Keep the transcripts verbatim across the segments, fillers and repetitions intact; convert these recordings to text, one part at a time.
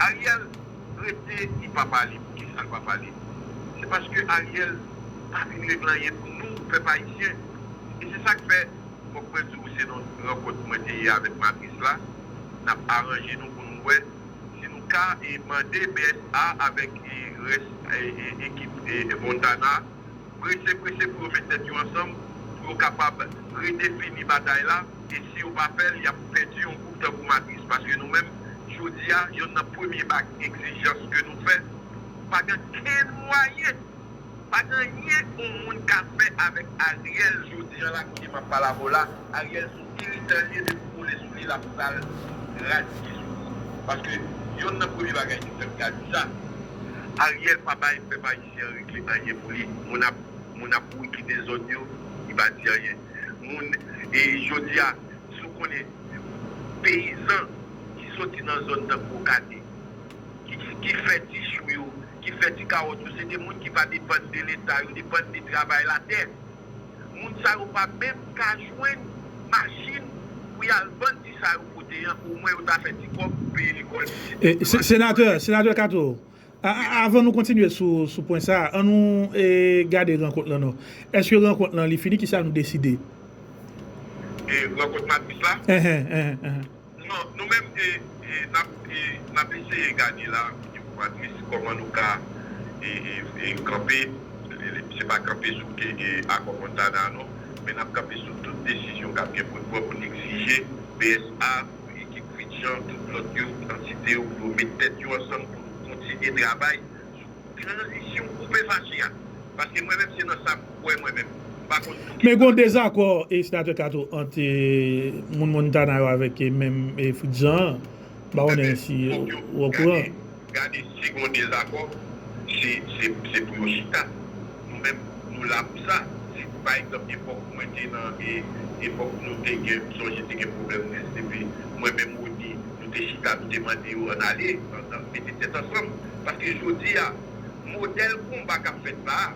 Ariel rete, li pa pale. Poukisa l pa pale? Se paske Ariel pa vin regle anyen pou nou, pèp ayisyen. E se sa k fè, fòk mwen di w, se nan rankont mwen te ye avèk Matris la, n ap aranje nou pou nou wè si nou ka e mande B S A avèk e rès e, e, ekip e, e Montana prese prese pou yo met tèt yo ansanm, pou yo kapab redefini batay la, e si yo pa fè l, y ap pèdi yon gwoup tankou Matris, paske nou menm, jodi a, yonn nan premye bak egzijans ke nou fè, pa gen kenn mwayen, pa gen anyen yon moun ka fè avèk Ariel jodi a la, kote m ap pale avè w la, Ariel se yon iritan l ye, depi w kole sou li, l ap sal rad pye sou ou. Paske yonn nan premye bagay ki fè m ka di sa, Ariel pa bay pèp ayisyen an regle anyen pou li. Moun ap, moun ap woule kite zòn yo, li pa di anyen. Moun, e jodi a, si w konnen, peyizan ki soti nan zòn tankou Okatè, ki, ki fè ti chou yo, ki fè ti kawòt yo, se de moun ki pa depann de Leta, yo depann de travay latè. Moun sa yo pa menm ka jwenn machin pou y al vann ti sa yo pote an, omwen yo ta fè ti kòb pou peye lekòl pitit yo. Senatè, Senatè Kato, a, a, avan nou kontinye sou, sou pwen sa a, an nou e, gade rankont lan non. Èske rankont lan li fini? Kisa nou deside? E, rankont Matris la? Enhen, enhen, enhen. Non, nou menm, e, e, n ap, e, n ap eseye gade la, nivo Matris, kòman nou ka, e, e, e, kanpe, e, e, se pa kanpe sou ke, e, akò Montana a non, men n ap kanpe sou tout desizyon k ap gen pou n pran pou n egzije B S A, pou ekip Fidjan, tout lòt yo, antite yo, pou yo met tèt yo ansanm pou nou kontinye travay sou tranzisyon koupe fache a. Paske mwen menm se nan sa m kwè mwen menm. M pa konn pou ki. Men gen yon dezakò, e, Senatè Kato, ant, e, moun Montana yo avèk, e, menm, e, Fritz Jean an. M pa konnen si, e, ou okouran. Gade, gade, si gen yon dezakò, se, se, se pou yo chita. Nou menm, nou la pou sa. Si, pa egzanp, epòk mwen te nan, e, epòk nou te gen, m sonje te gen pwoblèm S D P, mwen menm, Rony, nou te chita, nou te mande yo ann ale, ann, ann mete tèt ansanm. Paske jodi a, modèl konba k ap fèt la a,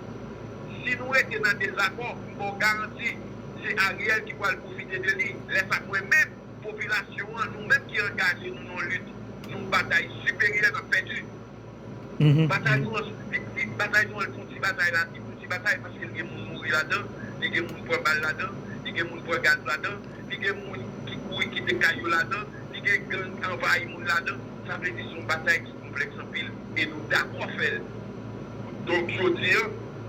si nou rete nan dezakò, m ba w garanti, se Ariel ki pral pwofite de li. Lè sa, mwen menm, popilasyon an, nou menm ki angaje nou nan lit, nou batay siperyè, n ap pèdi. Batay nou an, li, li, batay nou an, li pa yon ti batay la, li pa yon ti batay, paske li gen moun mouri ladan, li gen moun pran bal ladan, li gen moun pran gaz ladan, li gen moun ki kouri kite kay yo ladan, li gen gang anvayi moun ladan. Sa vle di se yon batay ki konplèks anpil e nou dakò fè l. Donk, jodi a,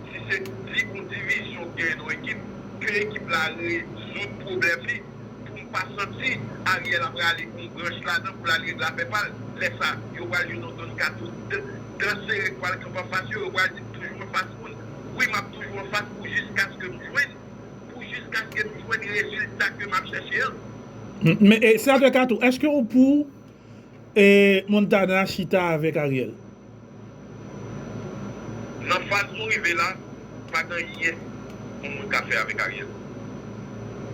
si se di yon divizyon k genyen nan yon ekip, ke ekip la rezoud pwoblèm li, pou m pa santi Ariel ap rale yon branch ladan pou l al regle afè pa l. Lè sa, yo pral jwenn yon Don Kato, dan, dan sere k pral kanpe anfas yo, yo pral di m toujou anfas moun. Wi, m ap toujou anfas pou jiskaske m jwenn, pou jiskaske m jwenn rezilta ke m ap chèche an. Men, e, Senatè Kato, èske w pou, e, Montana chita avèk Ariel? Nan faz nou rive la, pa gen anyen yon moun ka fè avèk Ariel.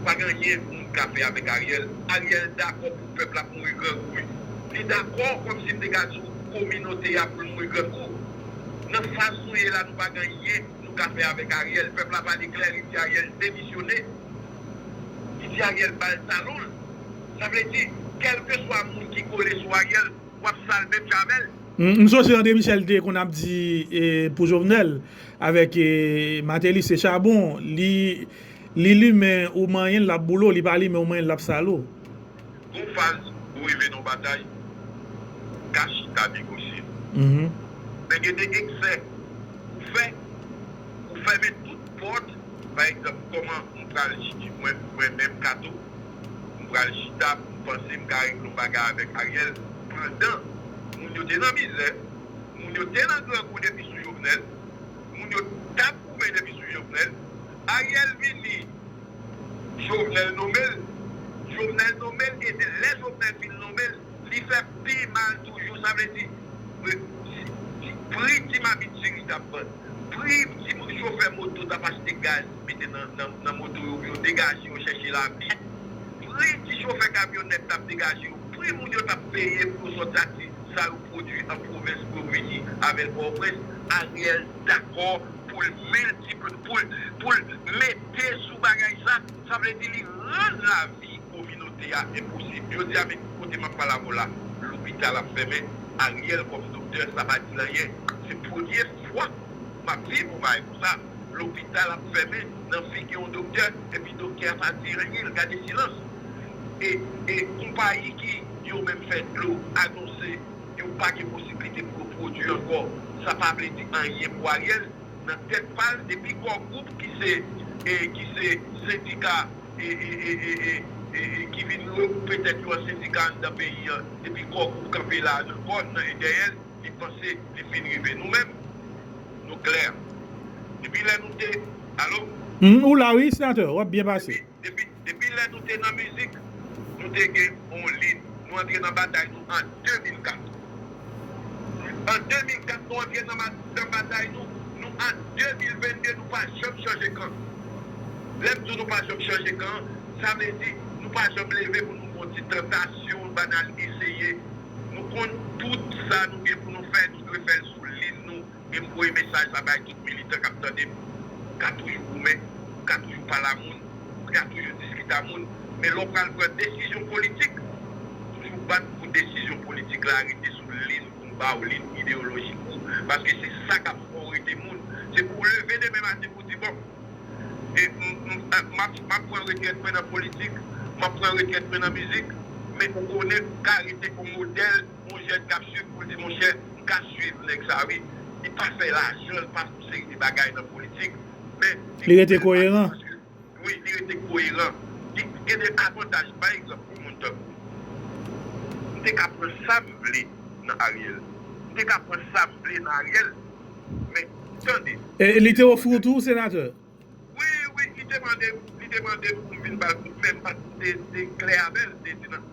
Pa gen anyen moun ka fè avèk Ariel. Ariel dakò pou pèp la ap mouri grangou, wi. Li dakò kòmsi m te ka di w kominote a pou l mouri grangou. Nan faz nou ye la, nou pa gen anyen nou ka fè avèk Ariel. Pèp la pale klè, li di Ariel demisyone. Li di Ariel ba l talon l. Sa vle di, kèlkeswa moun ki kole sou Ariel, w ap sal menm jan avè l. M, m sonje André Michel te konn ap di, e, pou Jovenel, avèk, e, Martelly, se chabon, li, li limen ou manyen l, l ap boule w, li pa limen ou manyen l, l ap sale w. Gon faz ou rive nan batay, ou ka chita negosye. Men gen de eksè ou fè, ou fèmen tout pòt, pa egzanp, kòman m pral chita, mwen, mwen menm Kato, m pral chita pou m panse m ka regle yon bagay avèk Ariel, pandan moun yo te nan mizè, moun yo te nan grangou depi sou Jovenel, moun yo t ap goumen depi sou Jovenel, Ariel vini, Jovenel nonmen l, Jovenel nonmen l, e lè Jovenel fin nonmen l, li fè pi mal toujou. Sa vle di, pri, pri ti mamit diri t ap vann, pri ti chofè moto t ap achte gaz, mete nan, nan, nan moto yo pou yo degaje yo chèche lavi, pri ti chofè kamyonèt t ap degaje yo, pri moun yo t ap peye pou yo sòti ak ti sa yo pwodui an pwovens pou yo vini avè l Pòtoprens, Ariel dakò pou l miltipli-, pou l, pou l mete sou bagay sa. Sa vle di li rann lavi kominote a enposib. Jodi a, men kote m ap pale avè w la, lopital ap fèmen, Ariel kòm doktè, sa pa di l anyen. Se premye fwa m ap viv yon bagay konsa. Lopital ap fèmen nan figi yon doktè, epi doktè a pa di anyen, l gade silans. E, e konpayi ki yo menm fè dlo anonse yo pa gen posiblite pou yo pwodui ankò, sa pa vle di anyen pou Ariel. Nan tèt pa l, depi Core Group ki se, e, ki se sendika e, e, e, e, e, e, e, ki vin regwoupe tèt yo an sendika anndan peyi an, epi Core Group kanpe la nan kò l, nan dèyè l, li panse li fin rive. Nou menm, nou klè. Depi lè nou te, alo? Hmm, ou la wi, senatè, w ap byen pase. Depi, depi, depi lè nou te nan mizik, nou te gen yon lin. Nou antre nan batay nou an de mil kat. An de mil kat, nou antre nan ma- nan batay nou. Nou an de mil venn de, nou pa janm chanje kan. Lè m di w nou pa janm chanje kan, sa vle di nou pa janm leve pou nou pran ti tantasyon, bann al eseye. Nou konn tout sa nou gen pou nou fè, nou dwe fè l sou lin nou. E m voye mesaj la bay tout militan k ap tande m. Ou ka toujou goumen, ou ka toujou pale a moun, ou ka toujou diskite a moun. Men lè w pral pran desizyon politik, toujou bat pou desizyon politik la rete sou lin konba w, lin ideyolojik ou. Paske se sa k ap fè w rete moun. Se pou w leve demen maten pou w di, bon, e, m, m, m ap, m ap pran retrèt mwen nan politik, m ap pran retrèt mwen nan mizik, men ou konnen ou ka rete yon modèl, yon jèn k ap swiv pou l di, monchè, m ka swiv nèg sa wi. Li pa fè lajan, li pa fè yon seri de bagay nan politik, men li rete koyeran. Wi, li rete koyeran. Li gen de avantaj. Pa egzanp, pou moun tankou m, m te ka pran sa m vle nan Ariel. M te ka pran sa m vle nan Ariel. Men, tande. E li te ofri w tou, senatè? Wi, wi, li te mande, li te mande m pou m vin ba l kout men, m pa t te, te klè avè l, m te di nan,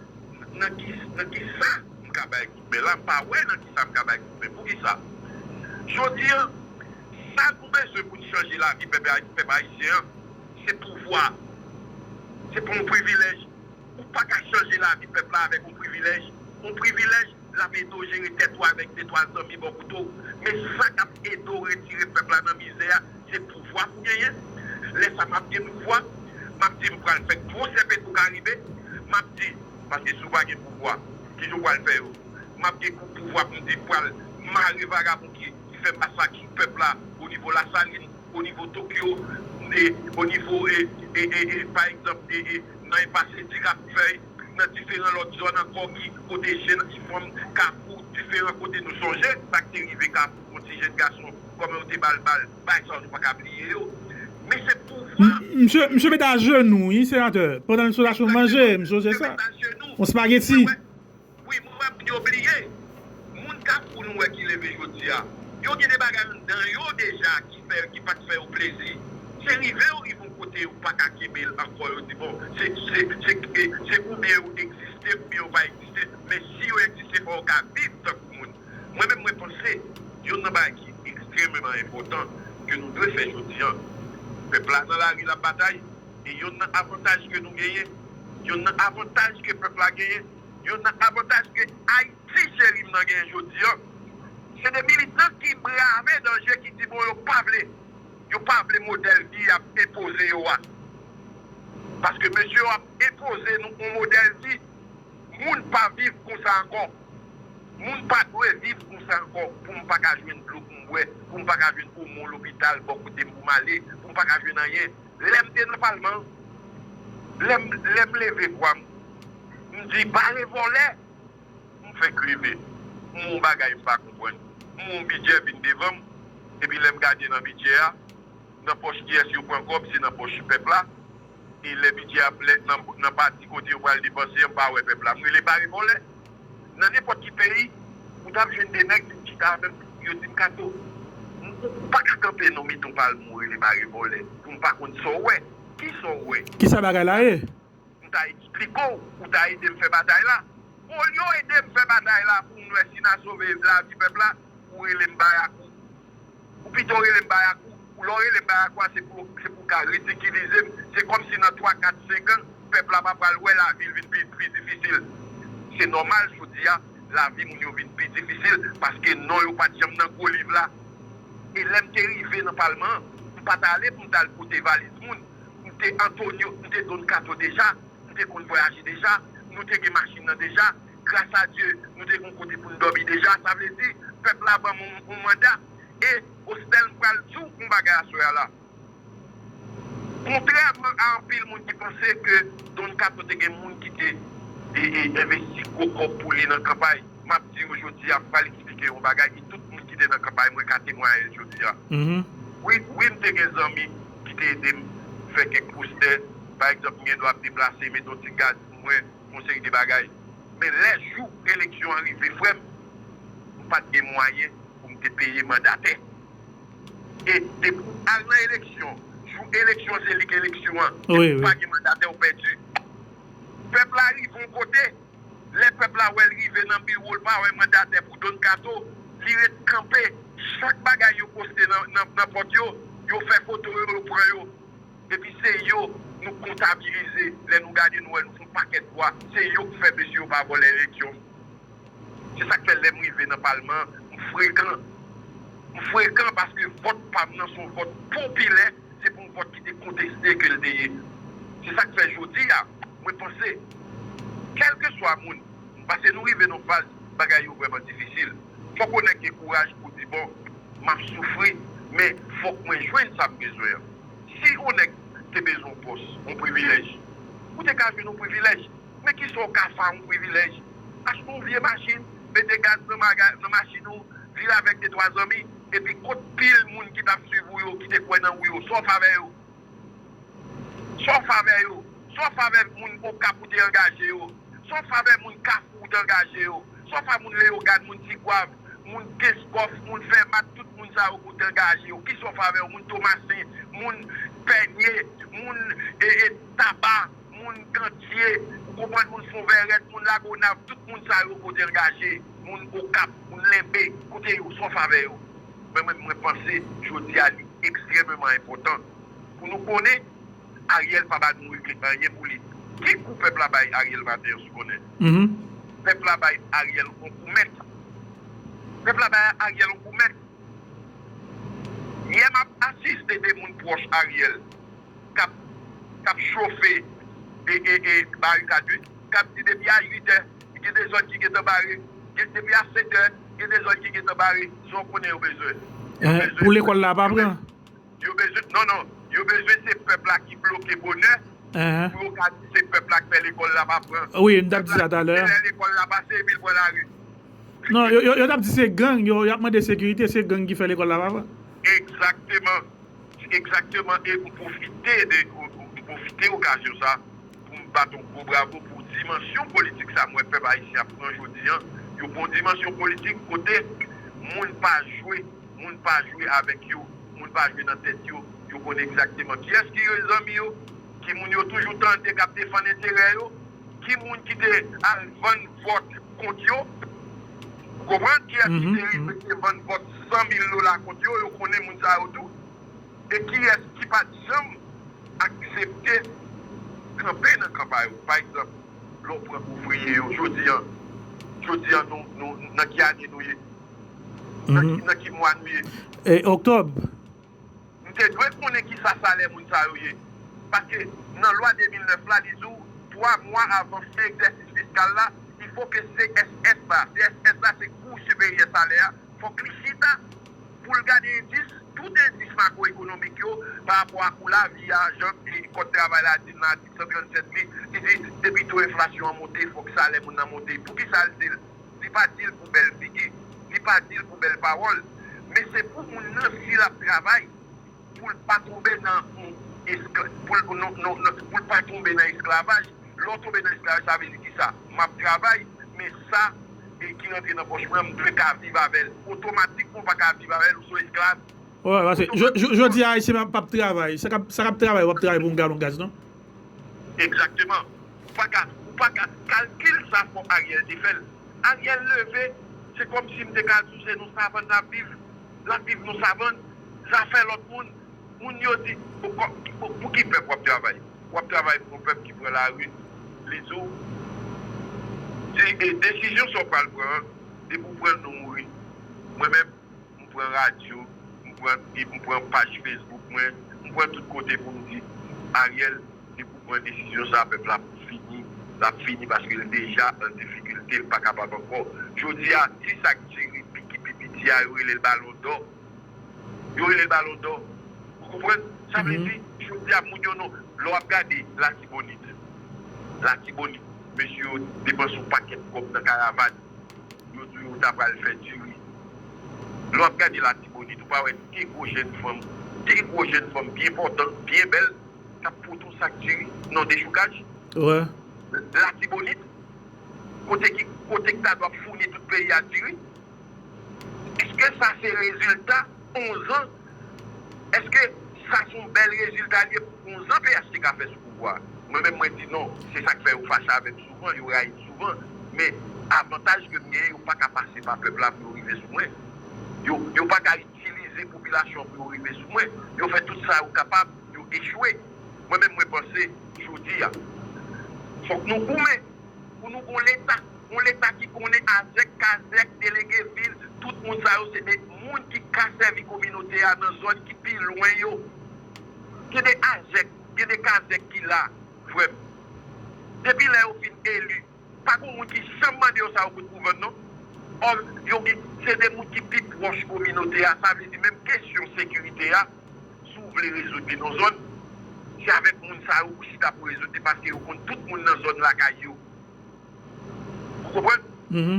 nan ki, nan ki sa m ka bay kout men la, m pa wè nan ki sa m ka bay kout men. Poukisa? Jodi an, sa nou bezwen pou n chanje lavi pèp, pèp ayisyen an, se pouvwa. Se pa yon privilèj. Ou pa ka chanje lavi pèp la avèk yon privilèj. Yon privilèj, l ap ede w jere tèt ou avèk de twa zanmi bò kote w. Men sa k ap ede w retire pèp la nan mizè a, se pouvwa pou genyen. Lè sa m ap gen pouvwa, m ap di m pral fè pwosè Petwokaribe, m ap di, paske si w pa gen pouvwa, kijan w pral fè yo? M ap gen pou- pouvwa pou m di pral mare vagabon ki, ki fè masak pèp la onivo Lasalin, onivo Tokyo, e, onivo, e, e, e, e, pa egzanp, e, e, nan enpas Edi k ap fèt, nan diferan lòt zòn ankò ki kote jèn, ti fanm, Kafou, diferan kote nou sonje, sa k te rive Kafou, yon ti jèn gason, kòman yo te ba l bal, bagay sa yo nou pa ka bliye yo. Men se pouvwa. M- Misye, misye met ajenou, wi, senatè. Pandan l sou lasyon manje, m sonje sa. Misye met ajenou. Yon spageti. Wi, mwen wè moun yo bliye. Moun Kafou nou wè ki leve jodi a, yo gen de bagay anndan yo deja ki fè, ki pa t fè yo plezi. Se rive yo rive yon kote yo pa ka kenbe l ankò, yo di, bon, se, se, se, se, se oubyen yo egziste oubyen yo pa egziste, men si yo egziste, fò yo ka viv tankou moun. Mwen menm, mwen panse, youn nan bagay ki ekstrèmeman enpòtan ke nou dwe fè jodi a, pèp la nan lari l ap batay, e youn nan avantaj ke nou genyen, youn nan avantaj ke pèp la genyen, youn nan avantaj ke Ayiti cheri m nan genyen jodi a, se de militan ki brave danje, ki di, bon, yo pa vle, yo pa vle modèl vi y ap enpoze yo a. Paske mesye yo ap enpoze nou yon modèl vi. Moun pa viv konsa ankò. Moun pa dwe viv konsa ankò pou m pa ka jwenn dlo pou m bwè, pou m pa ka jwenn omon lopital bò kote m pou m ale, pou m pa ka jwenn anyen. Lè m te nan palman, lè m, lè m leve vwa m, m di bare vòlè, m fenk leve. M wè yon bagay m pa konprann. M wè yon bidjè vin devan m, epi lè m gade nan bidjè a, nan pòch kiyès yo pran kòb, se nan pòch pèp la. E lè bidjè ap lè nan, nan pati kote yo pral depanse an, m pa wè pèp la. M rele bare vòlè. Nan nenpòt ki peyi, ou t ap jwenn de nèg vin chita avè m, yo di m, Kato, m- ou pa ka kanpe non mitan yon palman ou rele bare vòlè. Pou m pa konn sa w wè. Kisa w wè? Kisa bagay la ye? M ta eksplike w, ou ta ede m fè batay la. Olye w ede m fè batay la pou m wè si n a sove lavi pèp la, ou rele m bayakou. Ou pito rele m bayakou. Ou lè w rele m bayakou a, se pou, se pou w ka ridikilize m. Se kòmsi nan twa, kat, senk an, pèp la pa pral wè lavi l vin pi, pi difisil. Se nòmal, jodi a, lavi moun yo vin pi difisil, paske non yo pa t janm nan gwo liv la. E lè m te rive nan palman an, m pa t ale pou m t al pote valiz moun. M te Antonio, m te Don Kato deja, m te konn vwayaje deja, nou te gen machin nan deja, Gras a Dye, nou te gen yon kote pou n dòmi deja. Sa vle di, pèp la ban m yon, yon manda. E, Osnel, m pral di w yon bagay aswè a la. Kontrèman a anpil moun ki panse ke Don Kato te gen moun ki te e, e, envesti gwo kòb pou li nan kanpay, m ap di yo jodi a, m pral eksplike yon bagay, e tout moun ki te nan kanpay mwen ka temwaye l jodi a. Wi, wi, m te gen zanmi ki te ede m fè kèk postè. Pa egzanp, m gen dwa ap deplase, mete yon ti gaz pou mwen, yon seri de bagay. Men lè jou eleksyon an rive, frè m, m pa t gen mwayen pou m te peye mandatè. E depi w al nan eleksyon, jou eleksyon se li k eleksyon an. Depi w pa gen mandatè, w pèdi. Pèp la rive yon kote, lè pèp la wè l rive nan biwo, l pa wè mandatè pou Don Kato, li ret kanpe. Chak bagay yo poste nan, nan, nan pòt yo, yo fè foto yo, yo pran yo. Epi se yo nou kontabilize, lè nou gade nou wè nou fè yon pakèt vwa, se yo k fè mesye yo pa vòlè eleksyon. Se sa k fè lè m rive nan palman an, m frekan. M frekan paske vòt pa m nan se yon vòt popilè, se pou yon vòt ki te konteste ke l te ye. Se sa k fè jodi a, mwen panse, kèlkeswa moun, paske nou rive nan faz bagay yo vrèman difisil. Fòk yon nèg gen kouraj pou di, bon, m ap soufri, men fòk mwen jwenn sa m bezwen an. Si yon nèg te bezwen yon pòs, yon privilèj, ou te ka jwenn yon privilèj. Men kisa w ka fè yon privilèj? Achte yon vye machin, mete gaz nan maga-, nan machin ou, vin avèk de twa zanmi, epi kot pil moun ki t ap swiv ou yo, ki te kwè nan ou yo, sa w fè avè yo? Sa w fè avè yo? Sa w fè avè moun Okap ou te angaje yo? Sa w fè avè moun Kafou ou te angaje yo? Sa w fè moun Leyogàn, moun Tigwav, moun Kenskòf, moun Fèmat, tout moun sa yo ou te angaje yo? Kisa w fè avè yo? Moun Tomasen, moun Pènye, moun e, e, Taba, moun Gantye, ou konprann, moun Fonvèrèt, moun Lagonav, tout moun sa yo ou te angaje, moun Okap, moun Lenbe, kote yo, sa w fè avè yo? Mwen menm, mwen panse, jodi a, li ekstrèmeman enpòtan pou nou konnen Ariel pa ba nou regle anyen pou li. Ki kou pèp la bay Ariel maten an, si w konnen? Pèp la bay Ariel yon kou mèt. Pèp la bay Ariel yon kou mèt. Yè m ap asiste de moun pwòch Ariel k ap, k ap chofe e, e, e, barikad, wi, k ap di depi a uit è, gen de zòn ki gentan bare, gen, depi a sèt è, gen de zòn ki gentan bare, sa w konnen yo bezwen. Yo bezwen pou lekòl la pa pran. Yo bezwen, non, non, yo bezwen se pèp la ki bloke bonè, pou yo ka di se pèp la k fè lekòl la pa pran. Wi, m t ap di sa talè. Se lè lekòl la pase, epi l pran lari. Non, yo, yo, yo t ap di se gang, yo, y ap mande sekirite, se gang ki fè lekòl la pa pran. Egzakteman. Egzakteman. E m pwofite de, m pwofite okazyon sa pou m bat yon gwo bravo pou dimansyon politik sa m wè pèp ayisyen ap pran jodi an. Yo pran yon dimansyon politik kote moun pa jwe, moun pa jwe avèk yo, moun pa jwe nan tèt yo. Yo konn egzakteman kiyès ki zanmi yo, ki moun yo toujou tande k ap defann enterè yo, ki moun ki te al vann vòt kont yo. Ou konprann? Kiyès ki te riske vann vòt san mil dola kont yo? Yo konnen moun sa yo tou. E kiyès ki pa t janm aksepte kanpe nan kanpay ou? Pa egzanp, lè w pran ouvriye yo, jodi an, jodi an, nou, nou, nan ki ane nou ye? Nan ki, nan ki mwa nou ye? E, oktòb. M te dwe konnen kisa salè moun sa yo ye. Paske nan lwa de mil nèf la, li di w, twa mwa avan fen egzèsis fiskal la, il faut que C S S la, C S S la se Kou Siperyè Salè a, fòk li chita pou l gade endis, tout endis makwoekonomik yo pa rapò a kou lavi a, jan e kòd travay la di l nan atik san trannsèt li, li di depi to enflasyon an monte, fòk salè moun nan monte. Poukisa l di l? Li pa di l pou bèl figi, li pa di l pou bèl pawòl, men se pou moun nan, si l ap travay, pou l pa tonbe nan yon eskla-, pou l, non, non, non, pou l pa tonbe nan esklavaj. Lè w tonbe nan esklavaj, sa vle di kisa? M ap travay, men sa e ki rantre nan pòch mwen an, m dwe ka viv avè l. Otomatikman, ou pa ka viv avè l, ou se yon esklav. Wè, paske jo-, jo-, jodi a, Ayisyen p ap, p ap travay. Sa k ap, sa k ap travay, w ap travay pou yon galon gaz, non? Egzakteman. Ou pa ka, ou pa ka kalkil sa fò Ariel te fè l. Ariel leve, se kòmsi m te ka di w se nan savann l ap viv. L ap viv nan savann, zafè lòt moun. Moun yo di, pou, pou, pou ki pèp w ap travay? W ap travay pou yon pèp ki pran lari, li di w, di, e desizyon sa w pral pran an, depi w pran l nou mouri. Mwen menm, m pran radyo, m pran, e m pran paj Facebook mwen, m pran tout kote pou m di, Ariel, depi w pran desizyon sa, pèp la fini, l ap fini paske l deja an difikilte. e l pa kapab ankò. Jodi a, ti sak diri pi ki pi piti a, yo rele l balon dò. Yo rele l balon dò. Ou konprann? Sa vle di, jodi a, moun yo non, lè w ap gade Latibonit, Latibonit, mesye yo depanse yon pakèt kòb nan karavàn, yo di yo ta pral fè diri. Lè w ap gade Latibonit, ou pa wè de gwo jèn fanm, de gwo jèn fanm byen pòtan, byen bèl, k ap pote yon sak diri nan dechoukaj? Latibonit, kote ki, kote ki ta dwe ap founi tout peyi a diri? Èske sa se rezilta onz an? Èske sa se yon bèl rezilta li ye pou onz an P H T K fè sou pouvwa a? Mwen menm, mwen di non. Se sa k fè yo fache avè m souvan, yo rayi m souvan. Men avantaj ke m genyen, yo pa ka pase pa pèp la pou yo rive sou mwen. Yo, yo pa ka itilize popilasyon an pou yo rive sou mwen. Yo fè tout sa yo kapab, yo echwe. Mwen menm, mwen panse, jodi a, fòk nou goumen pou nou gon Leta, yon Leta ki konnen azèk, kazèk, delege vil, tout moun sa yo se de moun ki ka sèvi kominote a nan zòn ki pi lwen yo. Gen de azèk, gen de kazèk ki la, frè m. Depi lè yo fin eli, pa gon moun ki janm mande yo sa yo pot pou vann non. Ò, yo gen, se de moun ki pi pwòch kominote a, sa vle di menm kesyon sekirite a, si w vle rezoud li nan zòn, se avèk moun sa yo ou chita pou rezoud li, paske yo konn tout moun nan zòn lakay yo. Ou konprann?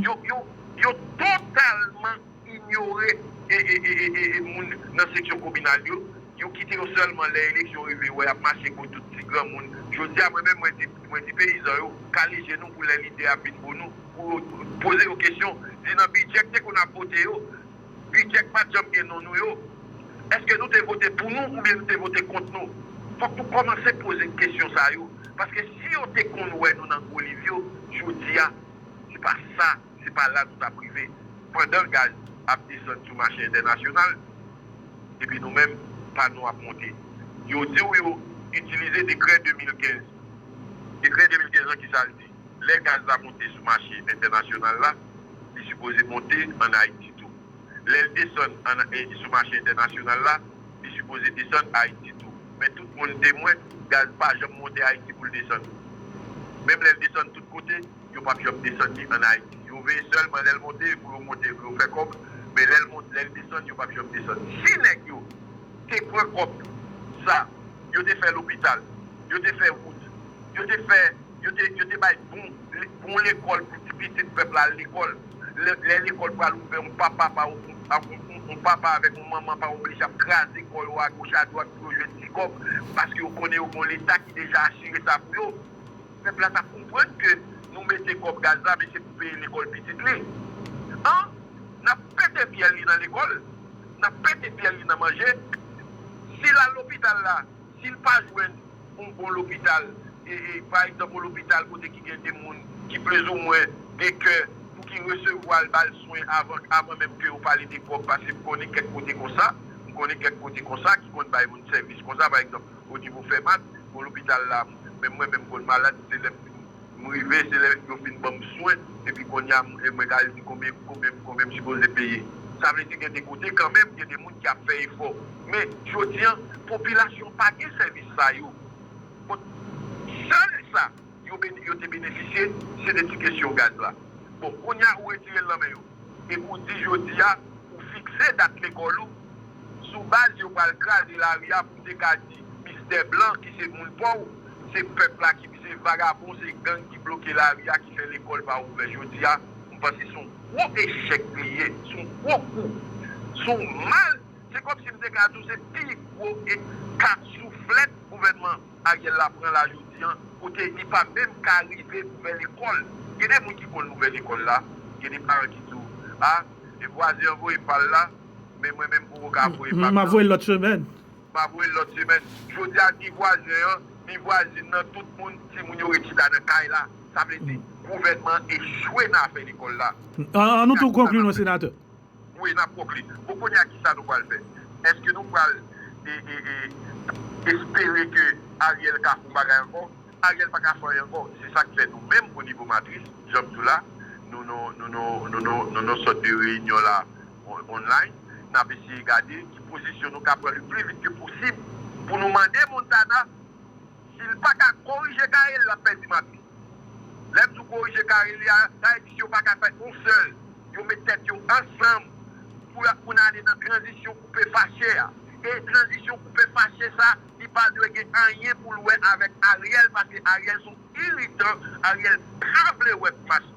Yo, yo, yo totalman inyore e, e, e, e, e, e moun nan seksyon kominal yo. Yo kite yo sèlman lè eleksyon rive, wè y ap mache kot tout ti granmoun. Jodi a, mwen menm, mwen di, mwen di peyizan yo, kale je nou pou lè lidè ap vin pou nou, pou yo poze yo kesyon, di nan bidjè k te konn ap vote yo, bidjè k pa t janm gen non nou yo, èske nou te vote pou nou oubyen nou te vote kont nou? Fòk nou kòmanse poze kesyon sa yo, paske si yo te konn wè nou nan gwo liv yo, jodi a, se pa sa, se pa la nou t ap rive. Pandan gaz ap desann sou mache entènasyonal, epi nou menm, pa nou ap monte. Yo di w yo itilize dekrè de mil kenz. Dekrè de mil kenz lan, kisa l di? Lè gaz la monte sou mache entènasyonal la, li sipoze monte ann Ayiti tou. Lè l desann ann, e, sou mache entènasyonal la, li sipoze desann Ayiti tou. Men tout moun temwen, gaz pa janm monte Ayiti pou l desann. Menm lè l desann tout kote, yo p ap janm desann li ann Ayiti. Yo veye sèlman lè l monte pou yo monte, pou yo fè kòb, men lè l monte, lè l desann, yo p ap janm desann. Si nèg yo te pran kòb sa, yo te fè lopital, yo te fè wout, yo te fè, yo te, yo te bay bon, bon lekòl pou ti pitit pèp la al lekòl. Lè, lè lekòl pral ouvè, yon papa pa, yon, yon, yon, yon papa avèk yon manman pa oblije ap kraze kò yo agoch adwat pou yo jwenn ti kòb, paske yo konnen yo gen yon Leta ki deja asire sa pou yo. Pèp la t ap konprann ke nou mete kòb gaz la, men se pou peye lekòl pitit li. An, n ap pete pyè li nan lekòl, n ap pete pyè li nan manje. Si l al lopital la, si l pa jwenn yon bon lopital, e, e, pa egzanp, yon lopital kote ki gen de moun ki plizoumwen gen kè pou ki resevwa l, ba l swen avan, avan menm ke yo pale de kòb, paske m konnen kèk kote konsa, m konnen kèk kote konsa ki konn bay moun sèvis konsa, pa egzanp, o nivo Fèmat, bon, lopital la, menm mwen menm konn malad, se lè m rive, se lè yo fin ban m swen, epi kounye a, m, e mwen ka al di konbyen, konbyen, konbyen m sipoze peye. Sa vle di gen de kote kanmenm, gen de moun ki ap fè efò. Men, jodi a, popilasyon pa gen sèvis sa yo. Bon, sèl sa yo, bene- yo te benefisye, se de ti kesyon gaz la. Bon, kounye a, ou retire l nan men yo. Epi w di jodi a, ou fikse dat lekòl ou sou baz yo pral kraze lari a pou te ka di mistè blan ki se moun pa w, se pèp la ki se vagabon, se gang ki bloke lari a, ki fè lekòl pa ouvè jodi a. M panse se yon gwo echèk li ye, se yon gwo kou, se yon mal. Se kòmsi m te ka di w se pi gwo e ka souflèt gouvènman Ariel la pran la jodi a, kote li pa menm ka rive ouvè lekòl. Gen de moun ki konn ouvè lekòl la, gen de paran ki di w, a, e vwazen an voye pa l la, men mwen menm m poko ka voye pa m nan. M ap voye l lòt semèn. M ap voye l lòt semèn. Jodi a, ni vwazen an, ni vwazin nan, tout moun, timoun yo ret chita nan kay la. Sa vle di, gouvènman an echwe nan afè lekòl la. An, an nou tou konkli non, senatè. Wi, n ap konkli. Bon, kounye a, kisa nou pral fè? Èske nou pral e, e, e, espere ke Ariel ka fè yon bagay ankò? Ariel pa ka fè anyen ankò. Se sa k fè nou menm, o nivo Matris, jan m di w la, nou, nou, nou, nou, nou, nou, nou, nou sòt de reyinyon la on- online. N ap eseye gade ki pozisyon nou ka pran le pli vit ke posib pou nou mande Montana, si l pa ka korije kare l, l ap pèdi Matris. Lè m di w korije kare li a, sa vle di si yo pa ka fè yon sèl, yo met tèt yo ansanm pou, pou n ale nan tranzisyon koupe fache a. E tranzisyon koupe fache sa, li pa dwe gen anyen pou l wè avèk Ariel, paske Ariel se yon iritan, Ariel pa vle wè mach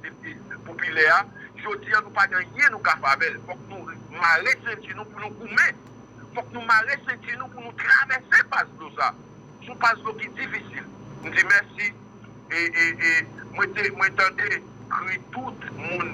popilè a. Jodi a, nou pa gen anyen nou ka fè avè l. Fòk nou mare senti nou pou nou goumen. Fòk nou mare senti nou pou nou travèse pas dlo sa. Se yon pas dlo ki difisil. M di mèsi. E, e, e mwen te, mwen tande kri tout moun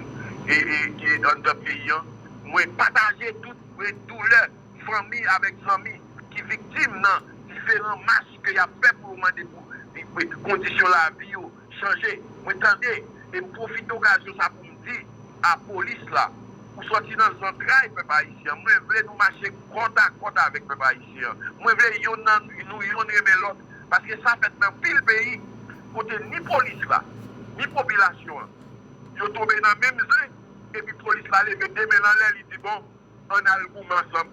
e, e, ki anndan peyi an. Mwen pataje tout mwen doulè fanmi avèk zanmi ki viktim nan diferan mach ke y ap fè pou yo mande pou kondisyon lavi yo chanje. Mwen tande e m pwofite okazyon sa pou m di a polis la, ou sòti nan zantray pèp ayisyen an. Mwen vle nou mache kòt a kòt avèk pèp ayisyen an. Mwen vle yonn nan nou yonn renmen lòt. Paske sa fèt nan pil peyi kote ni polis la, ni popilasyon an, yo tonbe nan menm zen, epi polis la leve de men l anlè, li di, bon, ann al goumen ansanm.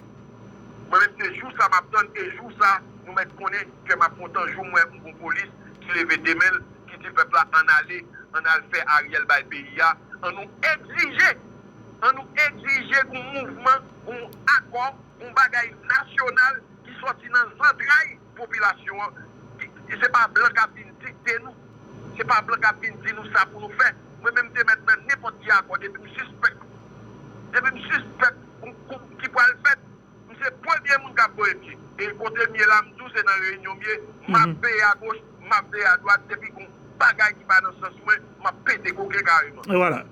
Mwen menm, se jou sa m ap tann, e jou sa, nou mèt konnen ke m ap kontan jou m wè yon polis ki leve de men l, ki di pèp la, ann ale, ann al fè Ariel bay peyi a, ann nou egzije, ann nou egzije yon mouvman, yon akò, yon bagay nasyonal ki sòti nan zantray popilasyon an. E se pa blan k ap vin dikte nou. Se pa blan k ap vin di nou sa pou nou fè. Mwen menm te mèt nan nenpòt ki akò depi m sispèk. Depi m sispèk yon kout ki pral fèt, m se premye moun k ap voye pye. E kote m ye la, m di w se nan reyinyon m ye, m ap veye agoch, m ap veye adwat, depi gon bagay ki pa nan sans mwen, m ap pete koken kareman. E vwala.